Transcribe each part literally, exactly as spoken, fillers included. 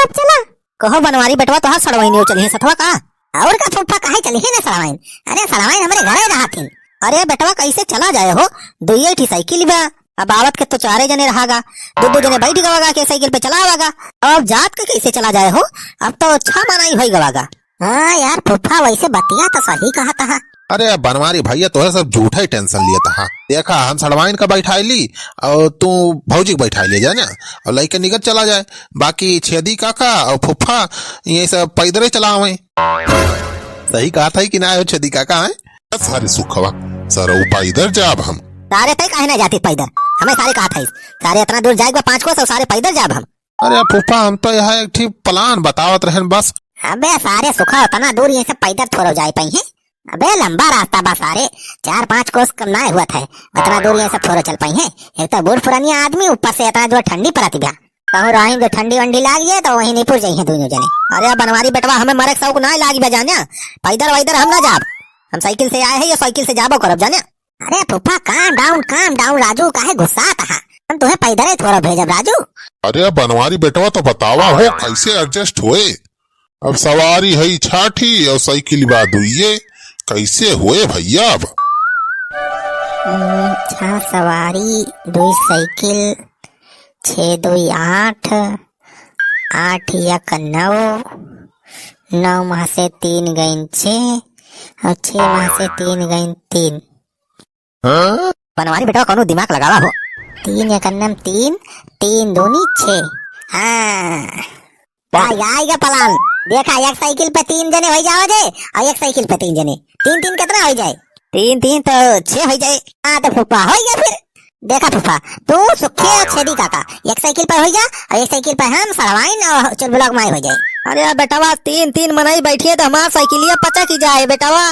अब चला। कहो बनवारी बेटवा, तोहार सड़वाइन चली है सथवा का? और का फूफा, काहे चली है ना सड़वाइन? अरे सड़वाइन हमरे घरे रहत हिन। अरे बेटवा, कैसे चला जाए हो? दुइये ठी साइकिल बा, अब आवत के तो चारे जने रहागा, दो दो जने बैठ गवागा के साइकिल पे चलावागा। अब जात के कैसे चला जाए हो? अब तो छह मनाई होई गवागा। हाँ यार फूफा, वैसे बतिया तो सही कहत हा। अरे बनवारी भैया, तोहे सब झूठा ही tension लियत हा। देखा, हम सड़वाइन का बैठाई ली और तू भौजी के बैठाई ले जाना, और लइके निकल चला जाए। बाकी छेदी काका और फूफा ये सब पैदरे चलावे। सही कहत हा कि ना हो छेदी काका, हैं? सारे सुखवा, सरऊ पैदर जाब हम। सारे तय काहे ना जाती पैदर? हमें सारे कहत हइस, सारे इतना दूर जाए के बा पाँच कोस और सारे पैदर जाब हम। अरे फूफा, हम तो यहाँ एक ठी plan बतावत रहन बस। अबे सारे सुखा, उतना दूर ये से पैदर थोड़ो जाए पाई है। अबे लंबा रास्ता बा सारे, चार पाँच कोस कम ना हुआ था, उतना दूर ये से थोड़ो चल पाई है। एक तो बूढ़ पुरानिया आदमी, ऊपर से इतना जोर ठंडी पड़त बा। कहूँ रही जो ठंडी वंडी लाग जाए तो वहीं निपुर जाइए दोनों जने। अरे बनवारी बेटवा, हमें मरे के शौक ना लागी बा जाने, पैदर वैदर हम ना जाब, हम साइकिल से आए हैं, ये साइकिल से जाबो करब जाने। अरे फूफा, calm down, calm down राजू, काहे गुस्सात हा? हम तोहे पैदरे थोड़ा भेजब राजू। अरे बनवारी बेटवा, तो बतावा हो कैसे adjust होए? अब सवारी है छाठी और साइकिल बा दुइये, कैसे होए भैया अब? हम्म, छह सवारी, दुई साइकिल, छः दुई आठ, आठ एक नौ, नौ में से तीन गइन छः और छः में से तीन गइन तीन। हाँ? बनवारी बेटवा, कौनो दिमाग लगावा हो। तीन एक अन्नम तीन, तीन दूनी छः। हाँ। आई, आई गा plan। देखा, एक साइकिल पे तीन जने होई जाओ जे, और एक साइकिल पे तीन जने। तीन तीन कितना होई जाए? तीन तीन तो छः होई जाए। हाँ, तो फूफा होई गया फिर। देखा फूफा, तू सुखे और छेदी काका एक साइकिल पे होई जा, और एक साइकिल पे हम सड़वाइन और चुलबुला के माई होई जाए। अरे बेटवा, तीन तीन मनई बैठिए तो हमार साइकिलिया पचक ही जाए बेटवा।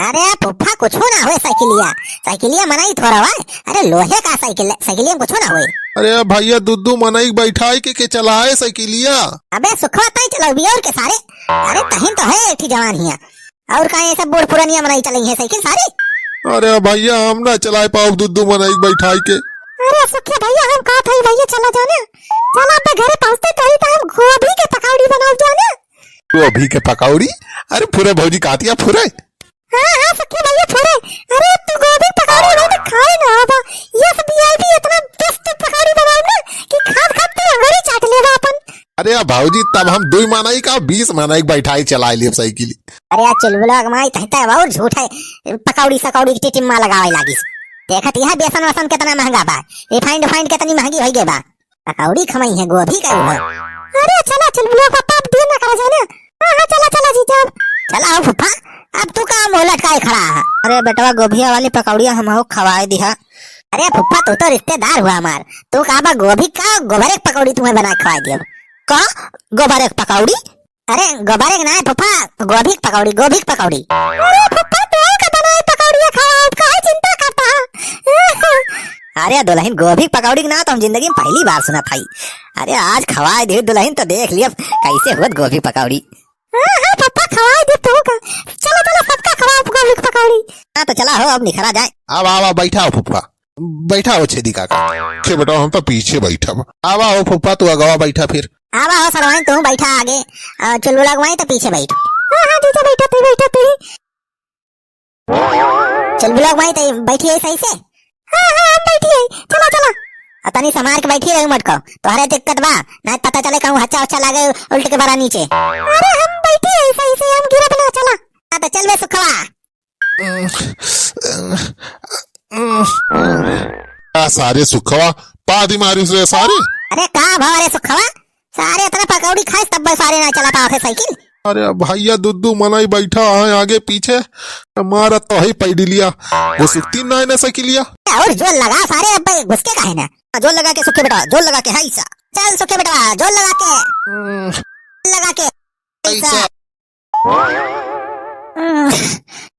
अरे फूफा, कुछ ना होए साइकिलिया, साइकिलिया मनई थोड़ा हुआ। अरे लोहे का साइकिल, साइकिलिया में कुछ ना होए। अरे भैया, दू दू मनई बैठाई के, के चलाए साइकिलिया? अबे सुखवा, तई चलाऊ भी और के सारे। अरे तहिन तो है एक ही जवान हिया, और का ये सब बूढ़ पुरनिया मनई चलई है साइकिल सारे? अरे भैया, हम ना चलाए पाओ दू दू मनई बैठाई के। अरे सुखे भैया, हम कहत हई भैया, चला जाने, चला अपने घरे पहुँचते तही तो हम गोभी के पकौड़ी बनाओ जाने। गोभी के पकौड़ी? अरे फुरे भौजी, कहतिया फुरे। हाँ, हाँ, सखी भैया, फुरे। अरे, तू गोभी पकौड़ी नहीं तो खाए ना होबा। ये सब V I P इतना बेस्ट पकौड़ी बनाए ना कि खात खात तू अंगूरी चाट लेबा अपन। अरे भौजी, तब हम दुई मनई का बीस मनई के बैठाई चलाए लेब साइकिल। अरे यार, चुलबुला के माई, तही तब और झूठ है। पकौड़ी सकौड़ी की टिटिम्मा लगावे लागिस। देखत यह बेसन वसन कितना महंगा बा, refined refined कितनी महंगी होई गई बा। पकौड़ी खमई है, गोभी का उधर। अरे चला, चल बुलवा पापा, अब देर ना करा जाए ना। हाँ, हाँ, चला, चला जीजा, अब। चला हो फूफा, अब तू का मुँह लटकाए खड़ा है? अरे बेटवा, गोभिया वाली पकौड़िया हमहू खवाए दिहा। अरे फूफा, तू तो रिश्तेदार हुआ हमार, तू का बा गोभी का गोबरे के पकौड़ी तुम्हें बना के खवाए दियो। का गोबरे के पकौड़ी? अरे गोबरे के ना है फूफा, गोभी के पकौड़ी, गोभी के पकौड़ी। अरे फूफा, तू का बनाए पकौड़िया खवाए, काहे चिंता करता है? अरे दुलहिन, गोभी के पकौड़ी के नाव तो हम जिंदगी में पहली बार सुनत हई। अरे आज खवाए दे दुलहिन, तो देख लिया कैसे होत गोभी पकौड़ी। हाँ, हाँ, फूफा, खवाए दे तू का। चला, चला, सबका खवाए गोभी के पकौड़ी। हाँ, तो चला हो, अब निखरा जाए। आवा, आवा, बैठा हो फूफा, बैठा हो छेदी काका। खे बेटा, हम तो पीछे बैठब। आवा हो फूफा, तू अगवा बैठा फिर। आवा हो सरवाइन, तू बैठा आगे, और चुलबुला अगवाई तो पीछे बैठ। हाँ, हाँ, जीजा, बैठा तू, बैठा तू। चुलबुला अगवाई तो बैठी है सही से? हाँ, हाँ, हम बैठी है। चला, चला। आ तनी संभार के बैठी रही मटको। तोहरे दिक्कत बा, ना पता चले कहूँ हच्चा उच्चा लागे उल्ट के बड़ा नीचे। अरे हम बैठी है सही से, हम गिरब ना, चला। हाँ, तो चल बे सुखवा। आ सारे सुखवा, पादी मारिस रे सारे। अरे का भवा रे सुखवा, सारे इतना पकौड़ी खाइस तब सारे ना चला पावत है साइकिल। अरे भैया, दू दू मनई बैठा है आगे पीछे, मारत तो है पैडिलिया, घुसुकती ना है ना साइकिलिया। और जोर लगा सारे, अब घुस के काहे ना? जोर लगा के सुखे बेटा, जोर लगा के, हाय सा। चल सुखे बेटा, जोर लगा के। हम्म। लगा के। ऐसा। ऐसा। हम्म।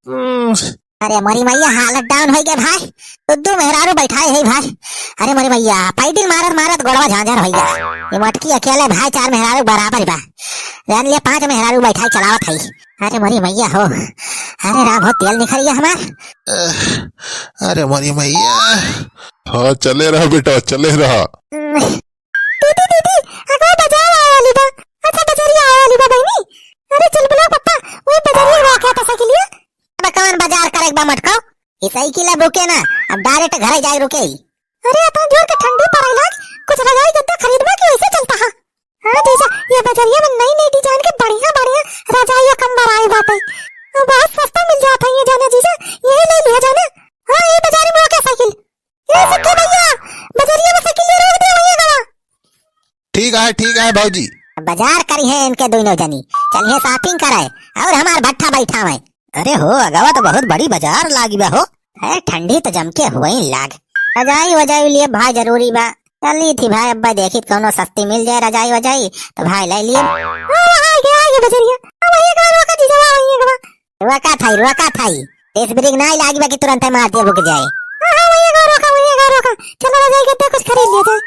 हम्म। अरे मोरी मैया, हालत down होइ गए भाई। दू दू मेहरारू बैठाए है भाई। अरे मोरी मैया, पैडिल मारत मारत गोड़वा झांझर होइ गया। ये मटकी अकेले भाई चार मेहरारू बराबर बा। जान लिया पांच मेहरारू बैठाए चलावत है। अरे मोरी मैया हो। अरे राम हो, तेल निकल गया हमार। अरे मोरी मैया। हाँ, चले रहा बेटा, चले रहा। हम्म। दीदी, दीदी, अगवा बाजार आवे वाली बा। आ अब रुके ना, अब direct घरे जाए रुके ही। अरे, इतना जोर के ठंडी पड़े लाग, कुछ रजाई गद्दा खरीदबा कि वैसे चलता है? हाँ जीजा, ये बजरिया में नई नई design के बढ़िया बढ़िया रजाई या कम्बल आए बाटे। और बहुत सस्ता मिल जाता है ये जाना जीजा, यही ले लिया जाना। हाँ, ये बजारी में क्या साइकिल? ए सखे भैया, बजरिया में साइकिल ले रोक दे भैया गवा। ठीक है, ठीक है भौजी। बाजार करी है इनके दोनों जनी, चलिए shopping करे और हमार भट्ठा बैठावे। अरे हो, अगवा तो बहुत बड़ी बाजार लागी बा हो। अरे ठंडी तो जम के हुई लाग। रजाई वजाई लिए भाई जरूरी बा। चली थी भाई, अब्बा देखी कौनो सस्ती मिल जाए रजाई वजाई तो भाई ले लिए। हाँ, आ गया, आ गया बजरिया। अब वही एक बार रोका जीजा, वही एक बार। रोका थाई, रोका थाई। तेज ब्रेक ना लागी बा कि तुरंत मार दे रुक जाए। हाँ, हाँ, वही एक बार रोका, वही एक बार रोका। चलो रजाई गद्दा कुछ खरीद लिया जाए।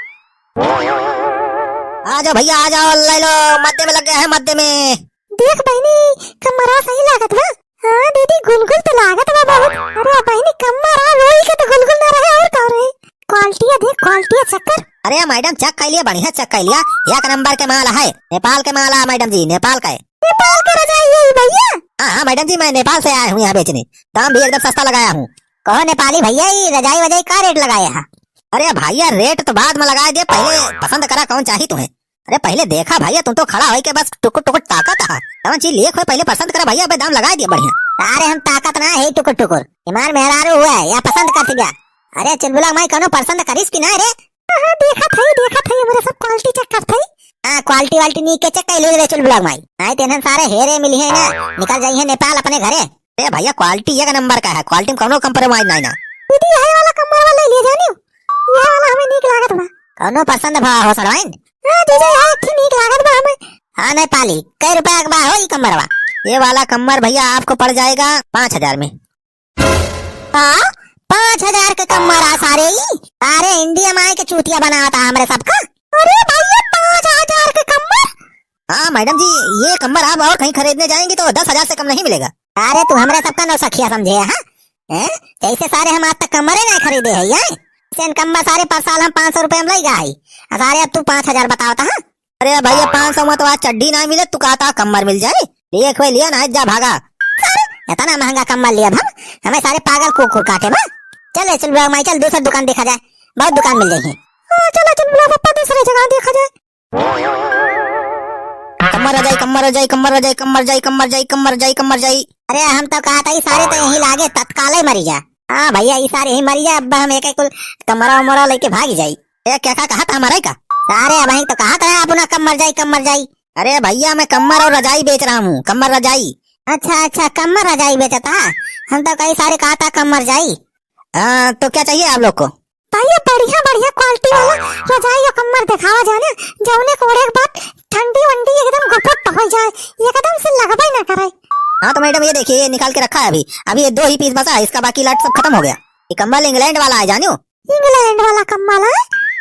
आ जाओ भैया, आ जाओ, ले लो, मद्दे में लग गया है, मद्दे में। देख बहिनी, कमरा सही लागत बा। हाँ दीदी, गुलगुल तो लागत बा बहुत। अरे बहिनी, कमरा रोई के तो गुलगुल ना रहे और का रहे। Quality है देख, quality है check कर। अरे मैडम, check कर लिया, बढ़िया check कर लिया, एक नंबर के माल है, नेपाल के माल है मैडम जी, नेपाल का है। नेपाल का रजाई है भैया? हाँ हाँ मैडम जी, मैं नेपाल से आया हूँ यहाँ बेचने, दाम भी एकदम सस्ता लगाया हूँ। कहो नेपाली भैया, ये रजाई वजाई का rate लगाया है? अरे भैया, rate तो बाद में लगा दे, पहले पसंद करा कौन चाही तुम्हें। अरे पहले देखा भैया, तुम तो खड़ा होई के बस टुकुर टुकुर ताकत हा। कौन चीज लिए खोए, पहले पसंद करा भैया, अबे दाम लगा दिया बढ़िया। अरे हम ताकत ना है टुकुर टुकुर, हमार मेहरारू हुआ है या पसंद कर दिया। अरे चुलबुला माई, कौनो पसंद करिस कि ना रे? हाँ, हाँ, देखत हई, देखत हई, हमरे सब quality check करत हई। हाँ, quality वालिटी नीक के check कर ले रे चुलबुला माई। नहीं तेनहन सारे हेरे मिली है ना, निकल जाई है नेपाल अपने घरे। ए भैया, quality एक नंबर का है, quality में कौनो compromise नहीं ना। दीदी, यही वाला कमरवा ले लिए जानी, यह वाला हमें नीक लागत बा। कौनो पसंद भा हो सरवाइन? हाँ जीजा, यह एक ठे नीक लागत बा हमें। हाँ नेपाली, कै रुपया के बा हो ई कमरवा? ये वाला कमर भैया आपको पड़ जाएगा पाँच हजार में। हाँ, पाँच हजार के कमर आ सारे ई? अरे इंडिया में आए के चूतिया बनावता हमरे सबका। अरे भैया, पाँच हजार के कमर? हाँ मैडम जी, ये कमर आप और कहीं खरीदने जाएंगी तो दस हजार से कम नहीं मिलेगा। अरे तू हमरे सबका नौसखिया समझे है, हाँ? हैं? जैसे सारे हम आज तक कमरे नहीं खरीदे है, हैं? से कमर सारे पर साल हम पाँच सौ रुपया में लई गा है, आ सारे अब तू पाँच हजार बतावता, हाँ? अरे भैया, पाँच सौ में तो आज चड्ढी ना मिले, तू कहता कमर मिल जाए? लिए खोए लिया ना, जा भागा। सारे इतना महंगा कमर लिया हम, हमें सारे पागल कुकुर काटे बा। चल रे, चल बुआ माई, चल दूसर दुकान देखा जाए, बहुत दुकान मिल जाई है। हाँ, चलो चल बुआ पप्पा, दूसरे जगह देखा जाए। कमर रजाई, कमर रजाई, कमर रजाई, कमर रजाई, कमर रजाई, कमर रजाई, कमर रजाई। अरे हम तो कहत हई सारे तो यहीं लागे, तत्काले मरी जा। हाँ भैया, ई सारे यहीं मरी जा, अब हम एक एक कुल कमरा उमरा लेके भागी जाई। ए, क्या, क्या कहा था हमारे का? सारे अब यहीं तो कहत है अपना कमर रजाई, कमर रजाई। अरे भैया, मैं कमर और रजाई बेच रहा हूँ, कमर रजाई। अच्छा, अच्छा, कमर रजाई बेचता? हम तो कई सारे कहत है कमर रजाई। हाँ, तो क्या चाहिए आप लोग को? भैया, बढ़िया, बढ़िया quality वाला रजाई और कमर दिखावा जाना, जौने को ओढ़े के बाद ठंडी वंडी एकदम गुपट हो जाए, एकदम से लगबे ना करे। हाँ, तो मैडम, ये देखिए, ये निकाल के रखा है अभी, अभी ये दो ही piece बचा है, इसका बाकी lot सब खत्म हो गया। ये कम्बल इंग्लैंड वाला है, जानियो। इंग्लैंड वाला कम्बल है?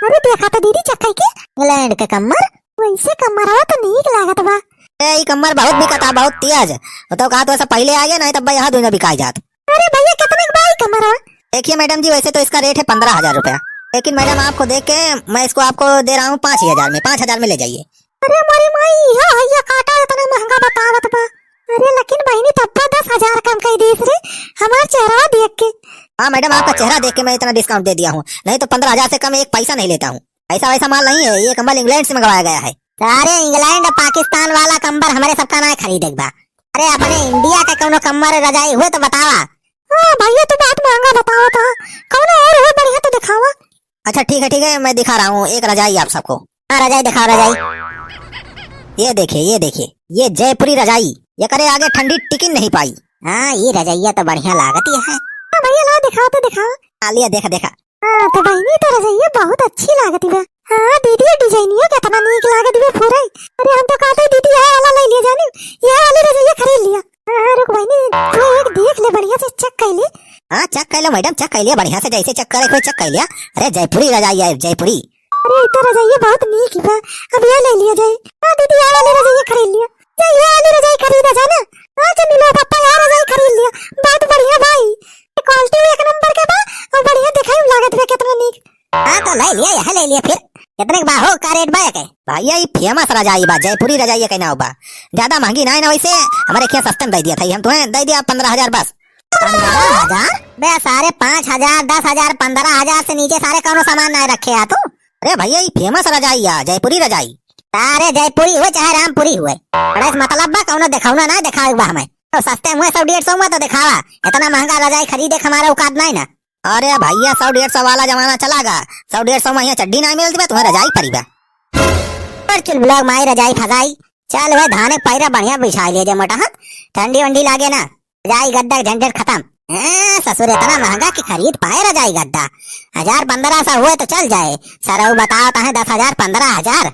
अरे, देखा तो दीदी, चक्कर के इंग्लैंड के कम्बल, वैसे कम्बल हो तो नीक लागत बा। ए, ई कम्बल बहुत बिकता, बहुत तेज। वो तो कहा तो ऐसा पहले आ गया, नहीं तब यहाँ दुनिया बिकाई जात। अरे भैया, कितने के बा ई कमरवा? देखिए मैडम जी, वैसे तो इसका rate है पन्द्रह हजार रुपया, लेकिन मैडम आपको देख के मैं इसको आपको दे रहा हूँ पाँच हजार में, पाँच हजार में ले जाइए। अरे मोरी माई, यो भैया काटा इतना महंगा बतावत बा। अरे लेकिन बहिनी, तब तो दस हजार कम कई दीस रे, हमार चेहरा देख के। हाँ मैडम, आपका चेहरा देख के मैं इतना discount दे दिया हूँ, नहीं तो पन्द्रह हजार से कम एक पैसा नहीं लेता हूँ। ऐसा वैसा माल नहीं है, ये कम्बल इंग्लैंड से मंगवाया गया है। अरे इंग्लैंड पाकिस्तान वाला कम्बल हमरे सबका ना खरीदे के बा। अरे अपने इंडिया के कौनो कम्बल रजाई हुए तो बतावा। हाँ भैया, तू बहुत महंगा बतावा था, कौनो और हो बढ़िया तो दिखावा। अच्छा ठीक है, ठीक है, मैं दिखा रहा हूँ एक रजाई आप सबको। हाँ रजाई दिखाओ, रजाई। ये देखिए, ये देखिए, ये जयपुरी रजाई, ये करे आगे ठंडी टिकी नहीं पाई। हाँ, ये रजाइया तो बढ़िया लागती है। हाँ भैया, ला दिखाओ तो दिखाओ। हाँ, लिया, देखा, देखा। हाँ, तो बहिनी, तो रजइया बहुत अच्छी लागत बा। हाँ दीदी, ये डिजाइनिया कितना नीक लागत बा पूरा। अरे, हम तो कहते दीदी, यह वाला ले लिया जानी, यह वाली रजइया खरीद लिया। हाँ, हाँ, रुक बहिनी, तू एक देख ले, बढ़िया से check कर ले। हाँ, check कर लो मैडम, check कर लिया बढ़िया से, जैसे check करे कोई check कर लिया। अरे, जयपुरी रजाई है, जयपुरी। अरे, ये तो रजइया बहुत नीक बा, अब यह ले लिया जाए। हाँ दीदी, यह वाली रजइया खरीद लिया। जा, यह वाली रजाई खरीदा जाना। हाँ, चल लो पापा, यह रजाई खरीद लिया, बहुत बढ़िया भाई। Quality भी एक नंबर के बा और बढ़िया दिखाई में लागत बा कितना नीक। हाँ, तो ले लिया, यह ले लिया फिर। कितने के बा हो, का rate बा एके? भैया, ये famous रजाई बा, जयपुरी रजाई के नाव बा। ज्यादा महंगी ना है ना, वैसे हमारे क्या सस्ते में दे दिया था, हम तुम्हें दे दिया पन्द्रह हजार बस। पन्द्रह हजार? बे सारे, पाँच हजार, दस हजार, पन्द्रह हजार से नीचे सारे कौनो सामान नाहीं रखे है तू। अरे भइया, ई famous रजाई है, जयपुरी रजाई। अरे जयपुरी हुए चाहे रामपुरी हुए, बड़ा इस मतलब बा, कौनो देखावना ना देखावे बा हमें। तो सस्ते हुए सौ डेढ़ सौ में तो देखावा, इतना महंगा रजाई खरीदे के हमारा औकात नाहीं ना। अरे भइया, सौ डेढ़ सौ वाला जमाना चला गा, सौ डेढ़ सौ में यहाँ चड्डी नाहीं मिलत बा, तुम्हें रजाई परी बा। पर चुलबुला माई रजाई फसाई, चल वे धाने पैरा बढ़िया बिछाई ले जे मोटा, हाँ? ठंडी वंडी लागे ना, रजाई गद्दा झंझट खतम। हैं, ससुर इतना महंगा कि खरीद पाए रजाई गद्दा? हजार पन्द्रह सौ हुए तो चल जाए, सरऊ बताओ तहें दस हजार पन्द्रह हजार।